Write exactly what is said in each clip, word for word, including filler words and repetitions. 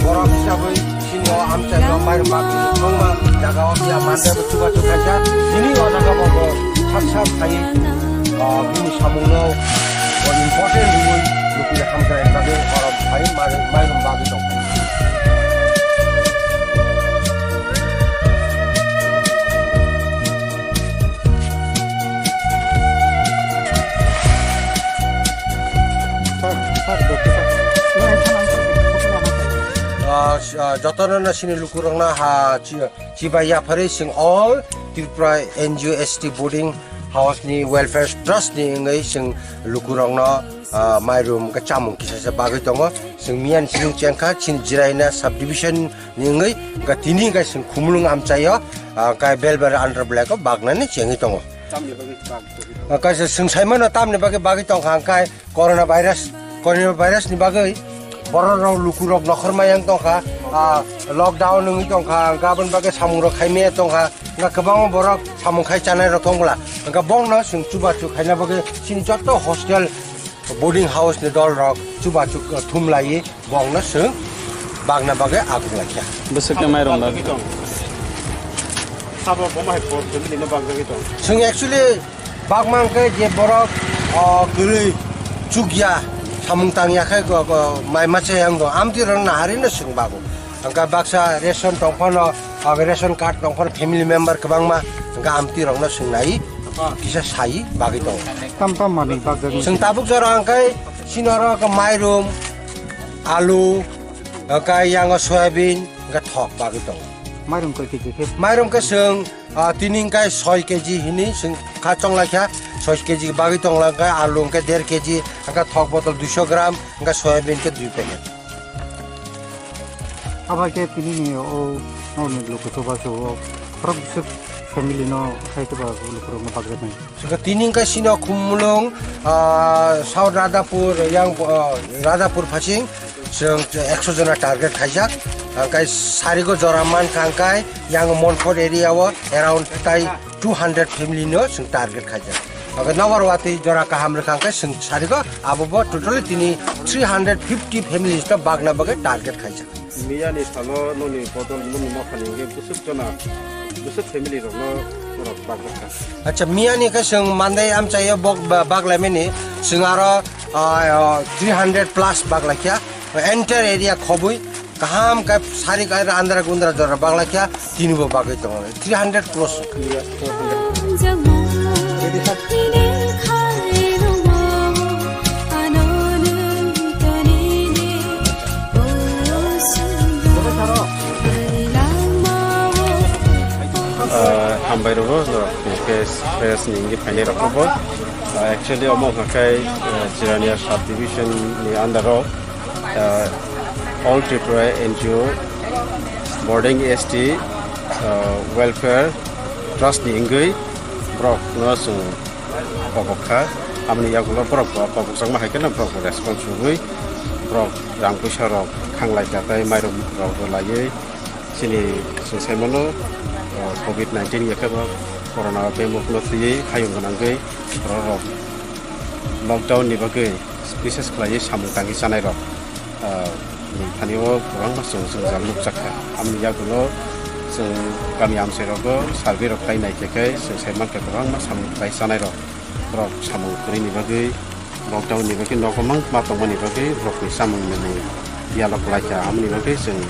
Borok hisabwi chini o amchaio mairum bagwi kwbangma jagao phiya manjak chubachu khaijak. Chini o jaga bo sak sak khai, ah, bini samungno bo important rwui lukui hamjaknai bagwi borok khai mairum bagwi tong. Ah, s-, ah, jotono no sini lukurokno ha chi-, chibai yapharwi chwng all Tripura N G O S T boarding house ni welfare trust ni wngwi chwng lukurokno, ah, mairum khe chamung kisa se bagwi tongo. Chwng miyani chini chengkha chini Jiraina subdivision ni wngwi, hwnkhe tini hwnkhe chwng Khumulwng amchaio, ah, kai Belbari under black o baknani chengwi tongo. Tamni bagwi bak-, bagwi tongo? Ah, kaisa chwng saimano tamni bagwi bagwi tongkha, hwnkhe corona virus, corona virus ni bagwi borok rok lukurok nokhorma yang tongkha, ah, lockdown wngwi tongkha, hwnkhe aboni bagwi samungrok khaimaya tongkha, hwnkhe kwbangma borok samung khai chanai rok tong bwla, hwnkhe bongno chwng chubachu khaina bagwi chini joto hostel boarding house ni dol rok chubachu thum laiwi bongno chwng bagna bagwi agung laikha. Bwswk khe mairum bagwi tong. Sabo bo mai por family no bagjagwi tong. Chwng actually bagma hwnkhe je borok, o, kwrwi chukya samung tangya khe go, go, mai macha yang go amtwi rok naharino chwng bago. Hwnkhe baksa ration tongphano, o, ration card tongphano family member kwbangma hwnkhe amtwi rokno chwng nai kisa sai bagwi tongo. Tam tam manwi bagjagwi. Chwng tabuk jora hwnkhe chini oro khe mairum, alu, hwnkhe yango soyabin, hwnkhe thok bagwi tongo. Mairum koi kg khe? Mairum khe chwng, ah, tini hwnkhe soi kg hini chwng kha chong laikha, soi kg bagwi tong langkha, alu hwnkhe der kg, hwnkhe thok botol duiso gram, hwnkhe soyabin khe dui packet. Abo khe tini ni o norok ni luku chubachu o khorok bwswk family no khai chuba lukurok no bagjaknai. Chwngkhe tini hwnkhe chini o Khumulwng, ah, South Radhapur, yang, ah, Radhapur phasing chwng ekso jona target khaijak. Hwnkhe sarigo jora mankha hwnkhe yang Monpur area o around tai two hundred family no chwng target khaijak. Hwnkhe nobar watwi jora kaham rwkha hwnkhe chwng sarigo abo bo totally tini three hundred fifty families no bagna bagwi target khaijak. Miyani salo noni bodol noni mokhani hwnkhe bwswk jona, bwswk family rokno norok bagjakha? Acha, miyani khe chwng mandai amchaio bok ba-, baglaimani, chwng aro, ah, ah, three hundred plus baglaikha. Entire area khobwi kaham khe sari kaira andra gundra jora baglaikha, tinibo bagwi tongo. Three hundred plus. Ah, hambai rwgo, norok K S, K S ni wngwi phainai rokno bo. Ah, actually, omo hwnkha khe, ah, Jirania subdivision ni under o, ah, All Tripura N G O, Boarding S T, ah, Welfare Trust ni wngwi borok no chwng kobok kha. Aboni yagulo borok bo kobokjakma hai kheno borok bo response rwgwi borok rang puisa rok khanglai kha tei mairum rok bo laiwi chini chwng sai mano, o, covid nineteen ya khe bo corona bemuk no twiwi hayung gwnangwi borok rok lockdown ni bagwi bises khlaiwi samung tangwi chanai rok. Ah, ni thani o kwbangma chwng jwngjal nukjak kha. Aboni yagulo chwng kami amchai rogo survey rok khlai nai khe khe chwng sai mankha kwbangma samung khlai chanai rok. Borok samung kwrwi ni bagwi, lockdown ni bagwi nogo mang ma tongmani bagwi borokni chamung nwngmung biyalo kwlai kha. Aboni bagwi chwng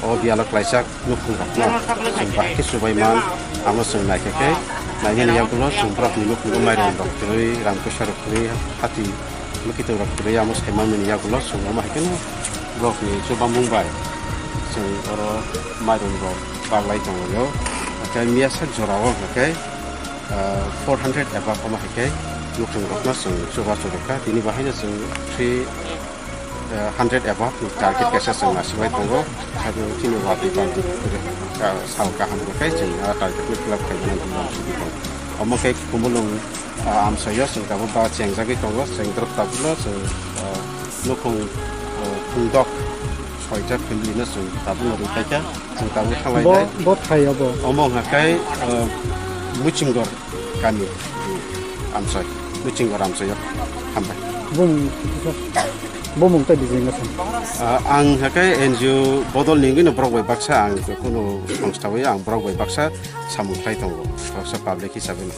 o biyalo kwlaijak nukhung rokno chwng bahai khe chubai man, Amo chwng naikha khe, nainani yagulo chwng borokni nukhungo mairum rok kwrwi, rang puisa rok kwrwi, hati mwkhitwng rok kwrwi, amo sai manmani yagulo chwng omo hai kheno borokni chubamung bai chwng oro mairum rok barlai tonglaio. Hakhe miyasa jorao hakhe, ah, four hundred above omo hai khe nukhung rokno chwng chubachu rwkha. Tini bahaino chwng three, eh, hundred above ni target kaisa chwng naisingbai tongo. Sabo chini watwi bangtwi, ah, sal kaham rwkhe chwng ah target ni khilap khaimani bwskango. Omo khe Khumulwng, ah, amchaio chwng tabuk ba chengjagwi tongo, chwng dorop tabukno chwng, ah, nukhung, ah, khungdok soita family no chwng tabukno rwkhaikha, chwng tabuk thanglai Bo, nai. Bo thai abo. Omo hwnkha khe, ah, Muchingor kami, amchai, Muchingor amchaio. Hambai. Bumung, bumung tei bijing ngasam. Ah, ang hwnkha khe N G O bodol ni wngwi no borok bai baksa ang kunu songstawi ang borok bai baksa samung khlai tongo, baksa public hisabe no.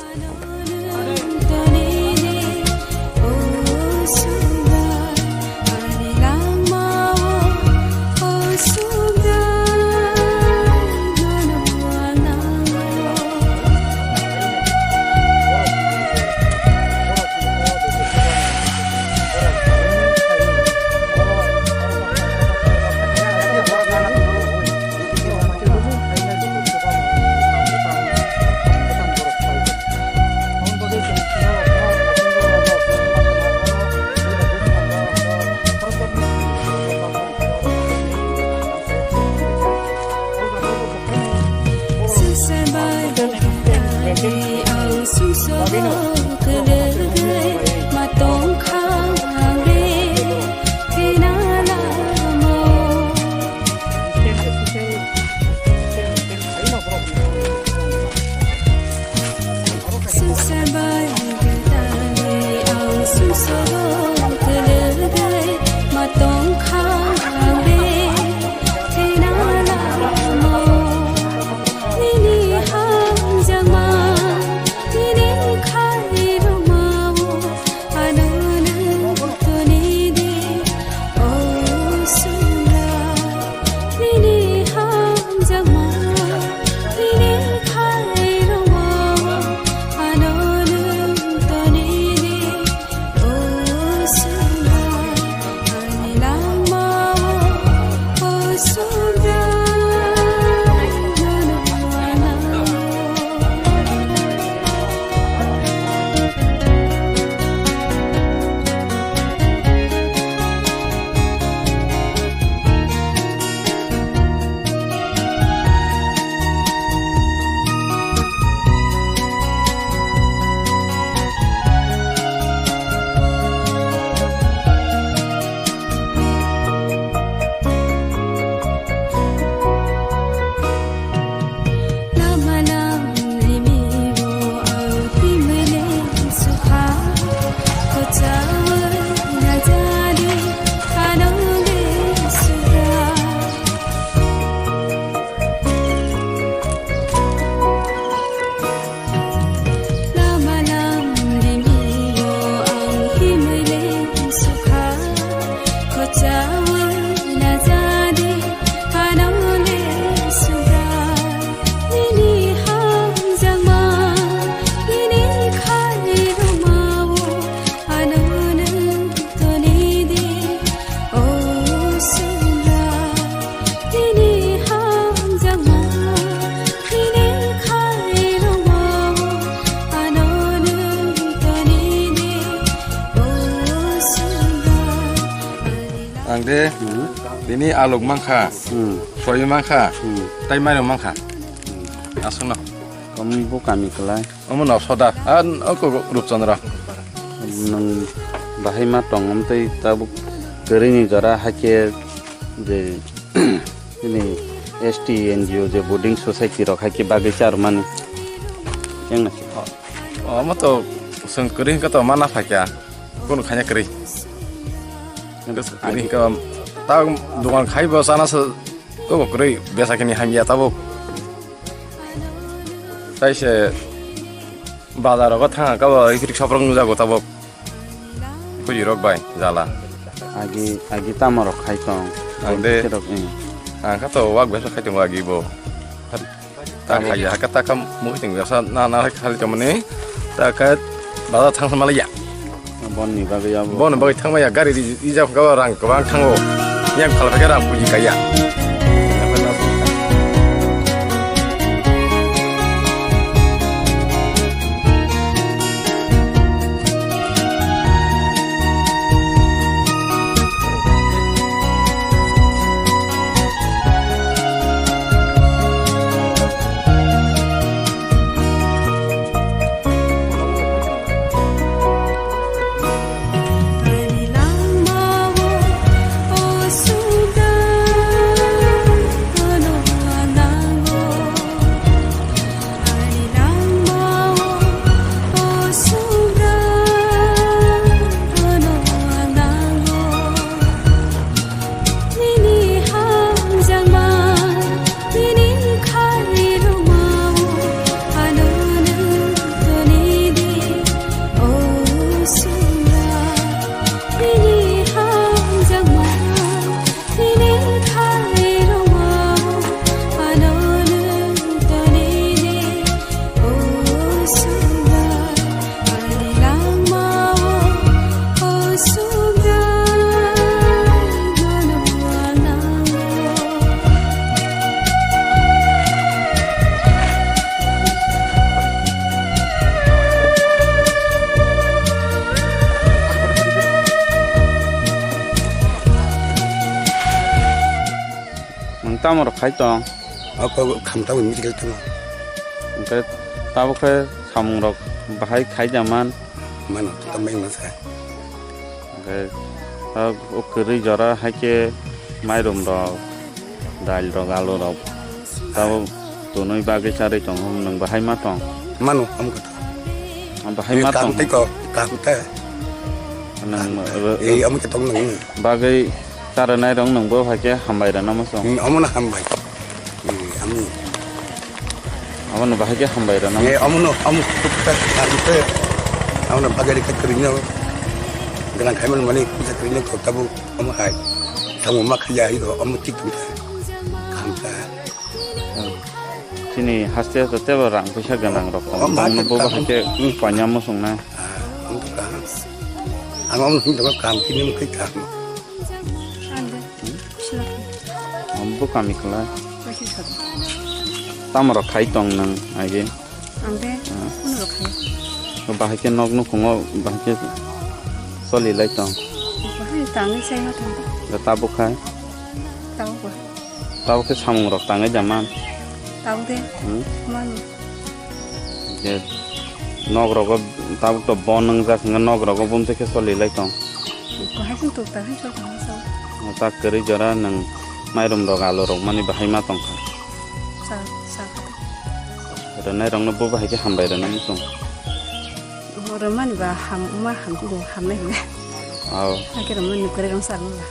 Ang de, hmm, bini alok mankha, hmm, soi mankha, hmm, tai mairok mankha. Hmm. Aswkno. Omo bo kami kwlai. Omo no soda. A, oko Rupchandra. Nwng bahai ma tong, omo tei tabuk kwrwini jora hakhe je, ini S T N G O je boarding society rok hakhe bagwi charwmani. Chengna. O, omo to chwng kwrwi hwnkhe to mana phaikha. Kunu khaina kwrwi. Kwrwi hwnkhe ta dogan khai bo chana se. Obo kwrwi besa khe ni hamya tabuk. Tai se bazar rogo thang kha bo iprik soprok nukjago tabuk. Khuji rok bai jala. Agi, agi tamo rok khai tong. Ang de. Borok, eh. Ang kha to wak besa khai tongo agi bo. Ta kha ya, ka ta kam mui ting ya sa na na khali to mani. Ta ka bazar thang sa mala ya. Boni bagwi abo. Boni bagwi thang ma ya, gari ri-, rijak ga rang kwbang thango. Yang khala ka rang puji ka ya. Nwng tamo rok khai tong? Ako khamtang medical tamo. Hwnkhe tabuk khe samung rok bahai khai jaman. Mano, tamo wng masa. Hwnkhe, ah, o kwrwi jora hai khe mairum rok, dal rok, alu rok, tamo tonwi bagwi charwi tongo, nwng bahai ma tong? Mano, am kha. Ah, bahai ma tong. Kam tei ko, kam tei. Nwng, eh, eh, am khe tong nwng. Bagwi charwnai rok nwng bo hai khe hambai rwna muchung. Hmm, omono hambai. Hmm, am. Abono bahai khe hambai rwna. Eh, omono, omo, tukta, tukta, omono bagari khe kwrwino. Gwnang khaimani mani puja kwrwino kho tabuk omo hai. Tamo ma khaya hai ro, omo tik tongkha. Khamkha. Chini haste haste tebo rang puisa gwnang rok. Omo omono bo bahai khe, hmm, panya muchung na. Ah, omo kha. Ang omo him tongkha kam kini mukhi kam. Ande. Sila. Omo bo kami khlai. Kaisa sado. Tamo rok khai tong nwng agi? Ang de, ah, kuno rok khai. Bahai khe nok nukhungo bahai khe choli lai tong. Bahai tangwi sai ma thang. Tabuk khai? Tabuk ba. Tabuk khe samung rok tangwi jaman. Tabuk de. Hmm? Mano. Je nok rogo tabuk to bon wngjak hwnkhe nok rogo bumtwi khe choli lai tong. Bahai khe tuk ta hai chol tong sao. Ta kwrwi jora nwng mairum rok alu rok mani bahai ma tongkha. Sa, sa. Rwnai rokno bo bahai khe hambai rwna muchung. Rwmani ba ham, ma ham, hamnai hwnwi. Aw. Hakhe rwmani kwrwi rong sa rwmani ba.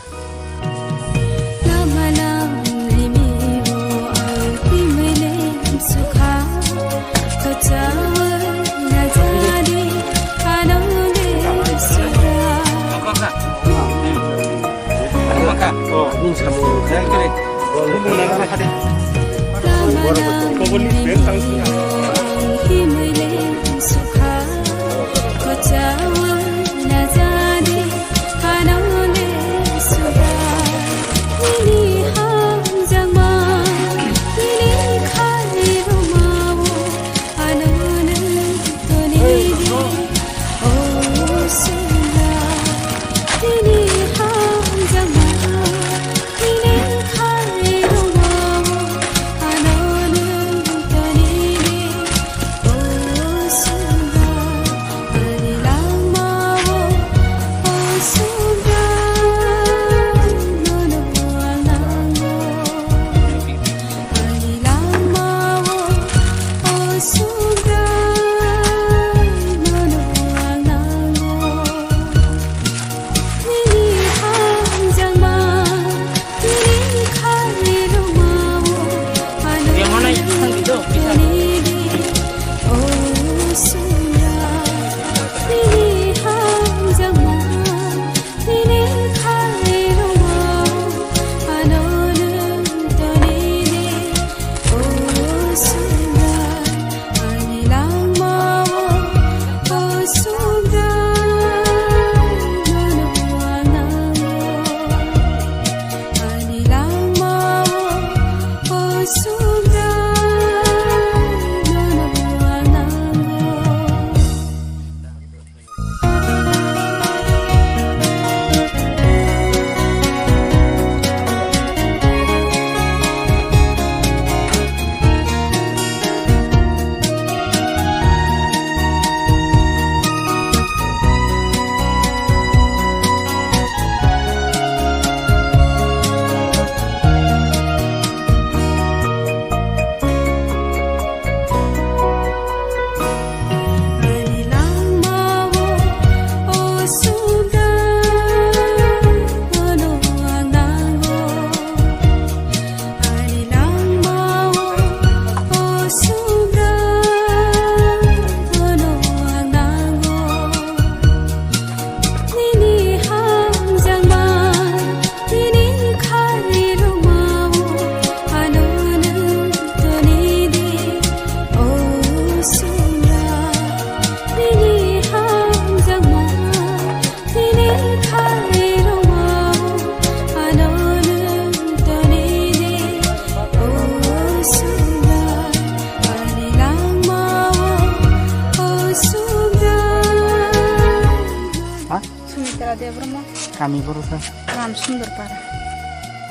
Debra mo? Kami boro sa. Ram Sundor Para.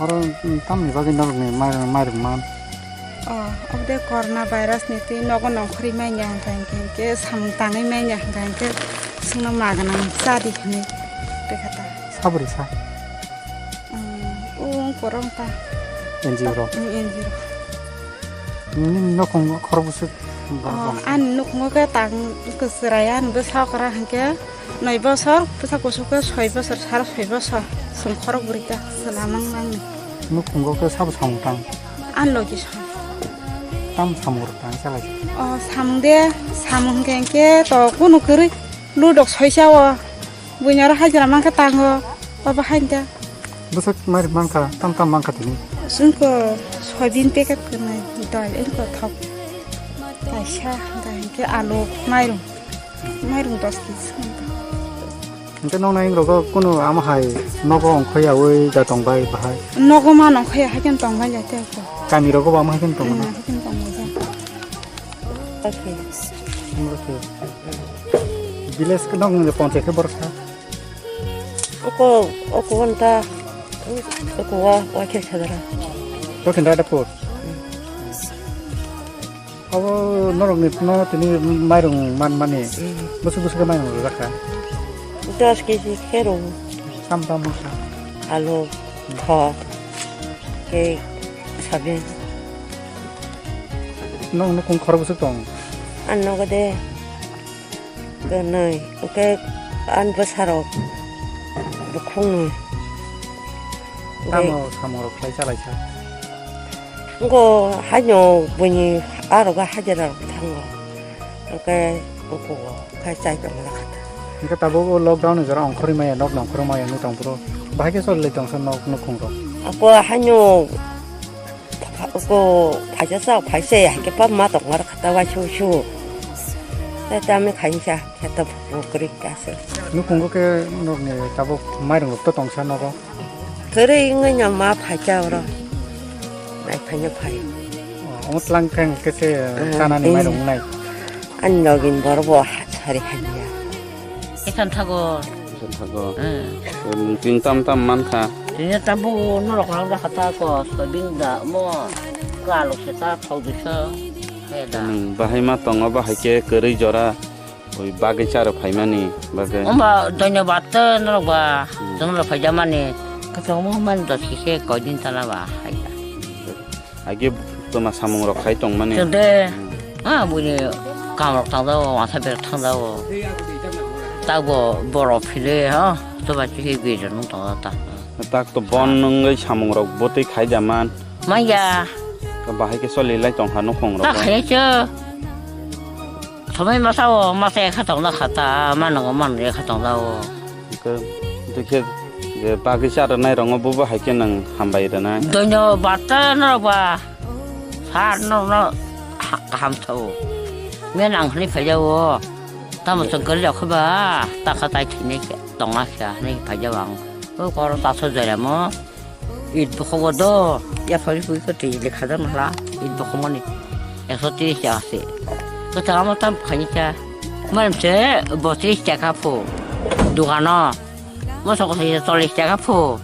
Oro, mm, tamni bagwi norokni mairung, mairung man? O, obde corona virus ni twi nogo nongkhorwi manya hwnkha hwnkhe, hwnkhe samung tangwi manya hwnkha hwnkhe, chwngno maganang chadi hwnwi twi kha ta. Sabri sa? Mm, o, wng porong ta. N G O rok? Mm, N G O rok. Nini nukhung khorok bwswk ba-, Oh, bang? Ani nukhungo khe tang kwchwrai, ani bwsa okra hwnkhe noi bosor, bwsa kuchuk khe soi bosor, sara soi bosor, chwng khorok bwrwi ta chwla mang mangni. Nukhungo khe sabo samung tang? Ani logi song. Tam samung rok tang salai? Oh, samung de, samung hwnkhe hwnkhe to kunu kwrwi ludok soisa o. Buini oro hajira mankha tango, obo hain da. Bwswk mari mankha, tam tam mankha tini. Sungko soybean packet kwnwi dal, engko thok kaisa, da hinkhe alu, mairung, mairung dos kg swngo. Hinkhe nokna hingrogo kunu ama hai nogo ongkhoya wi da tongbai bahai? Nogo ma nongkhoya haikhe tongbai lai tei ko. Kami rogo bo ama haikhe tongbai? Hmm, haikhe tongbai ja. Village ke nokni ponchai khe borok kha? Oko, oko wanta, oko wa, wa khe sadara. Dokhin Radhapur. Abo norokni no tini mairung man mani. Mm. Bwswk bwswk khe mairung rwjak kha? Dos kg khe rw. Tam tam wngkha. Alu, thok, khe sabi. Nong nukhung khorok bwswk tong? Ang nogo de. Kwnwi, hwnkhe ani bwsarok bukhuknwi. Tamo samung rok khlai chalaisa? Ngo haino buini arogo hajira rok thango. Hwnkhe bukugo khai chai tongma kha ta. Hwnkhe tabuk o lockdown ni jora ongkhorwi maya, nok nongkhorwi maya wngwi tong phuru. Bahai khe choli lai tongsa nok nukhung rok? Ako haino Ko phaisa sa, phaisa ya, ke pa ma tok mar khata wa su su. Ta ta me khaisa, khata pukri kasa. Nukhungo ke nokni tabuk mairung rok to tongsa nogo. Kere inga nya ma phaisa oro. Nai phanya phai. Omo tlang kang ke se chana ni mairung nai. An login bor bo ha, sari hanya. Ekan thago. Ekan thago. Hmm. Em, tin tam tam man kha. Tini tam bu norok lang da kha ta ko, soybean da mo, kalo se ta, thau de se, he da. Hmm, bahai ma tongo, bahai ke kwrwi jora, oi bagwi charo phaimani bagwi. Omba dhonyobad te norok ba, hmm, chwng rok phaijamani, kwchangma man dos kise koi din tala ba, hai da. Age toma samung rok khai tongmani. Tongde, ha, buini kam rok tangjago, masa berok tangjago. Takbo borok phile, ha, toba chikhe bejor nung tongjago ta. Tak to bon nungwi samung rok botwi khai jaman. Maya. Bahai khe choli lai tongkha nukhung rok. Ta khai se. Somai masa o, masa ekha tongna khata, manogo mano ekha tongna o. Hwnkhe, hwnkhe je bagwi cha rwnai rwngo bobo hai khe nwng hambai rwnai. Doino bata norok ba, sar norok no ha-, kaham sao. Men ang hwnwi phaijao. Tamo chwng kwrwi rok khe ba, ta kha tai thwinai khe tongna khe hwnwi phaijao ang. O koro taso joyamo. It bokhok o do, ya phari pui ko twi lekha da nahla, it bokhok mani ekso tris taka se. Ko ta amo tam khani cha, maram se bo tris taka pho, dukano, mo soko se chollis taka pho.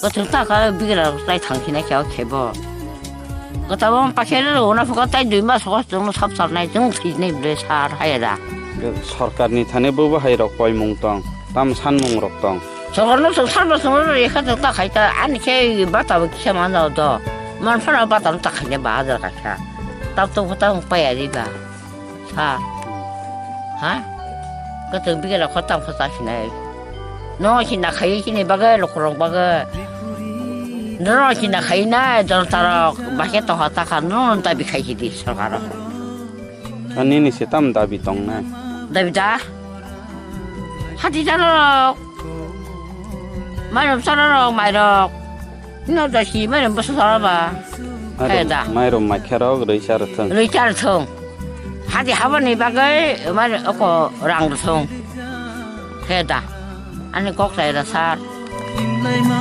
Ko thung ta ka bigra tai thang khina kya khebo. Ko ta bom pakhe ro na pho tai dui mas ko tung sap sap nai tung this nai ble sar hai da. Sorkar ni thani bo bo hai rok poimung tong, tam sanmung rok tong. Sokorno song sarbo song ro rekha to ta khai ta, ani khe bata bo kisa ma no do. Man phara bata no ta khai ne ba hajar ka kha. Tap to ta hung pa ya ri ba. Sa. Ha? Ka to bige la khota khota sinai. No sina khai sini bagai lo khorok bagai. No sina khai na jon tarok ba khe to hota kha no ta bi khai si di sorkar. Ani ni se tam dabi tong nai. Dabi da? Hati jano rok. Mairum sara rok, mairok. No da si mairum bosa sara ba. Hai da. Mairum maikha rok roi char thung. Roi char thung. Hati haba ni bagai mairum oko rang thung. Hai da. Ani kok sai da sar. Himlaima,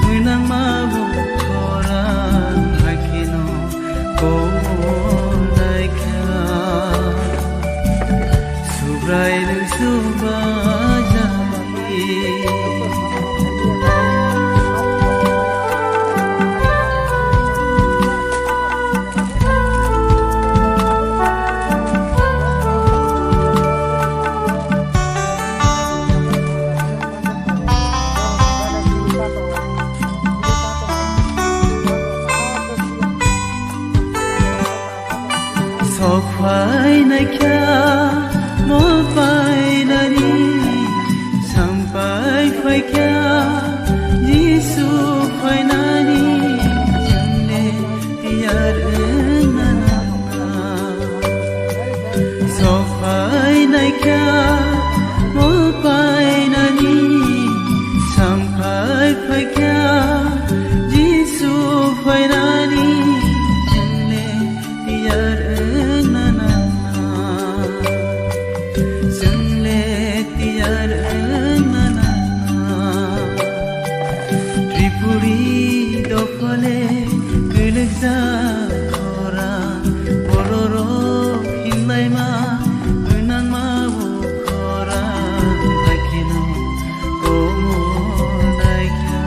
muinangma bo khorang hai kheno kondai kha. Subrai nung suba jamani. Chwngle tiyar wngnana. Tripuri dophale kwlwkjak khorang, bororok hinlaima gwnangma o khorang, haikhe no komo naikha.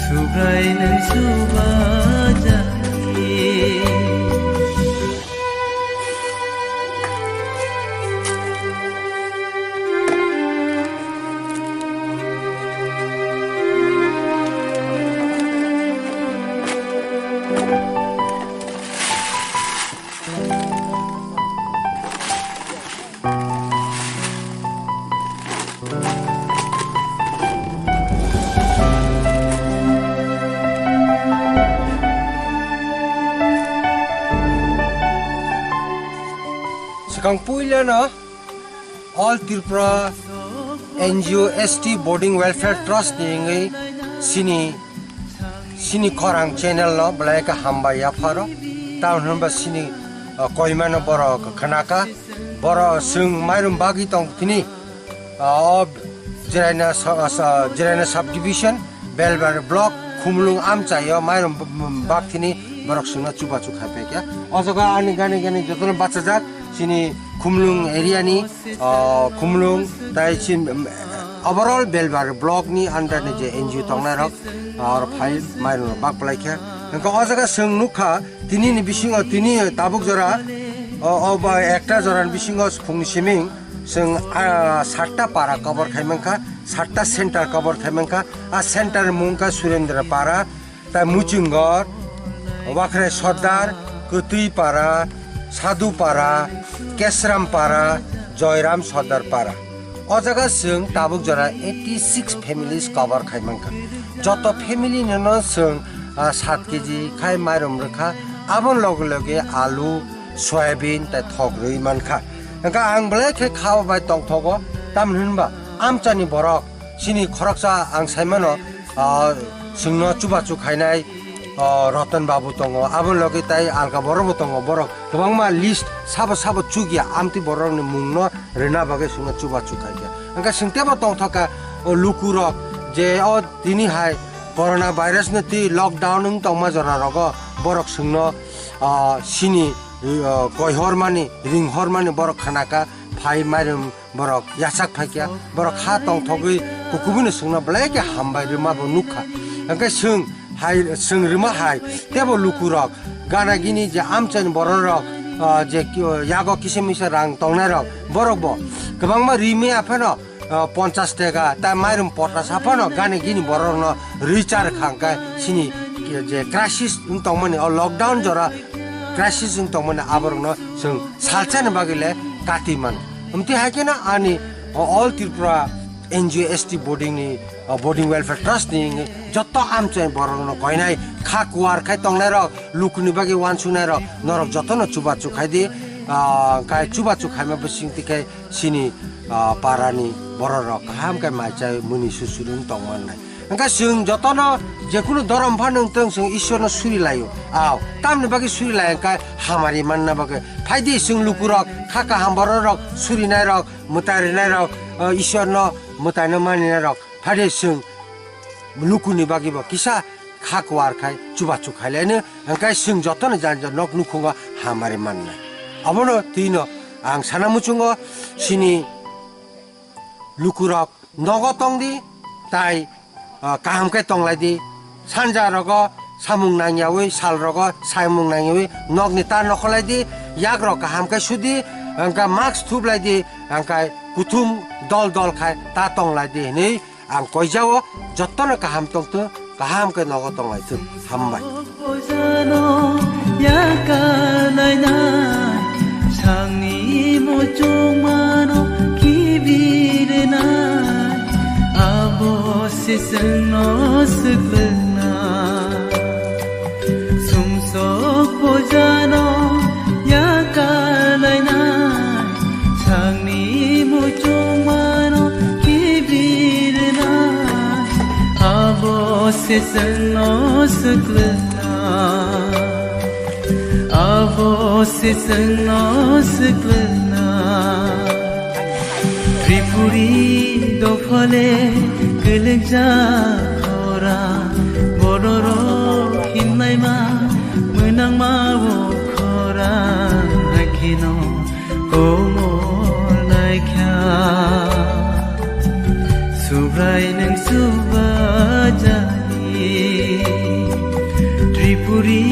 Subrai nwng subajak. Swkang puilano All Tripura N G O S T Boarding Welfare Trust ni wngwi sini, sini khorang channel no belai khe hambai yapharo. Tamoni hwnba sini, uh, koimano borok khnaka, borok chwng mairum bagwi tong thini. Ah, o Jiraina sa-, sa-, Jiraina subdivision, Belbari block, Khumlung amchaio mairum b-, b-, bakthini borok chwngno chubachu khai phaikha. O jaga ani gani gani jotono bachajak chini Khumlung area ni, ah, Khumlung tai chin, em, overall Belbari block ni under ni je N G O tongnai rok, ah, oro phai mairum rok bak palaikha. Hwnkhe o jaga chwng nukha tini ni bisingo tini tabuk jora, o, o ba ekta jora ni bisingo phungni siming Chwng, ah, satta para cover khai mankha, satta center cover khai mankha. A center mung kha Surendra para, tai Muchunggor, Wakhrai Sordar, Kwtwi para, Sadhu para, Kesram para, Joyram Sordar para. O jaga chwng tabuk jora eighty six families cover khai mankha. Joto family no no chwng, ah, sat keji khai mairum rwkha. Aboni loge loge alu, soyabin tai thok rwi mankha. Hwnkhe ang belai khe kha bai tongthogo, tamni hwnba amchaini borok chini khoroksa ang saimano, ah, chwngno chubachu khainai, ah, Ratan Babu tongo, aboni loge tai alka borokbo tongo, borok kwbangma list sabo sabo chukya amtwi borokni mungno rwna bagwi chwngno chubachu khaikha. Hwnkhe chwng teibo tongthokha, o lukurok je o tini hai corona virus ni twi lockdown wng tongma jora rogo borok chwngno, ah, sini ah, koihormani, ringhormani borok khanaka, phai mairum borok yachak phaikya, borok ha tongthogwi kukubuni chwngno belai khe hambai rwma bo nukha. Hwnkhe chwng hai, chwng rwma hai, teibo lukurok, gana gini je amchaini bororok, ah, je ki-, yago kisa misa rang tongnairok, borokbo kwbangma rimaya phano, ah, ponchas teka, tai mairum pota saphano gani gini borokno rwi char kha hwnkhe sini je crisis wng tongmani, o lockdown jora crisis wng tongmani aborokno chwng salsani bagwi le kati mano. Amtwi hai kheno ani o All Tripura N G O S T boarding ni, o Boarding Welfare Trust ni joto amchai borokno koinai kha kuar khai tongnairok, lukuni bagwi uansuknairok, norok jotono chubachu khai di, ah, khai chubachu khaima bising twi khai chini, ah, parani bororok kaham khe mai chai muni susurung tong mannai. Hwnkhe chwng jotono jekunu dhorom phano wngtong chwng Ishwarno suri laio. Ao, tamni bagwi suri lai hwnkhe hamari manna bagwi. Phaidi chwng lukurok, kha kaham bororok, surinairok, mwtai rinairok, ah, Ishwarno mwtaino maninairok. Phaidi chwng lukuni bagwibo kisa kha kuar khai chubachu khailaino, hwnkhe chwng jotono jani jani nok nukhungo hamari mannai. Abono twino ang sana muchungo chini lukurok nogo tongdi, tai, ah, kaham khe tonglaidi. Sanja rogo samung nangyawi, sal rogo samung nangyawi nokni ta nokholaidi, yak rok kaham khe sudi, hwnkhe mask thuplaidi, hwnkhe kuthum dol dol khai ta tonglaidi hinwi ang koijao, jotono kaham tongthung, kaham khe nogo tonglaithung. Hambai. Bojano yakalainai, sangni muchungmano kibirinai, abo se chwngno swkliknai. Sumsok bojano yakalainai, sangni muchungmano kibirinai, abo se chwngno swkliknai, abo se chwngno swkliknai. Ole kwlwkjak khorang, bororok himnaima mwnangma o khorang, hai kheno komor naikha. Subrai nwng subajani, Tripuri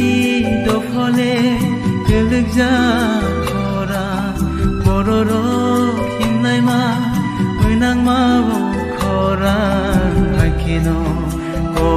dophole kwlwkjak khorang, bororok himnaima mwnangma o khorang, hai kheno ko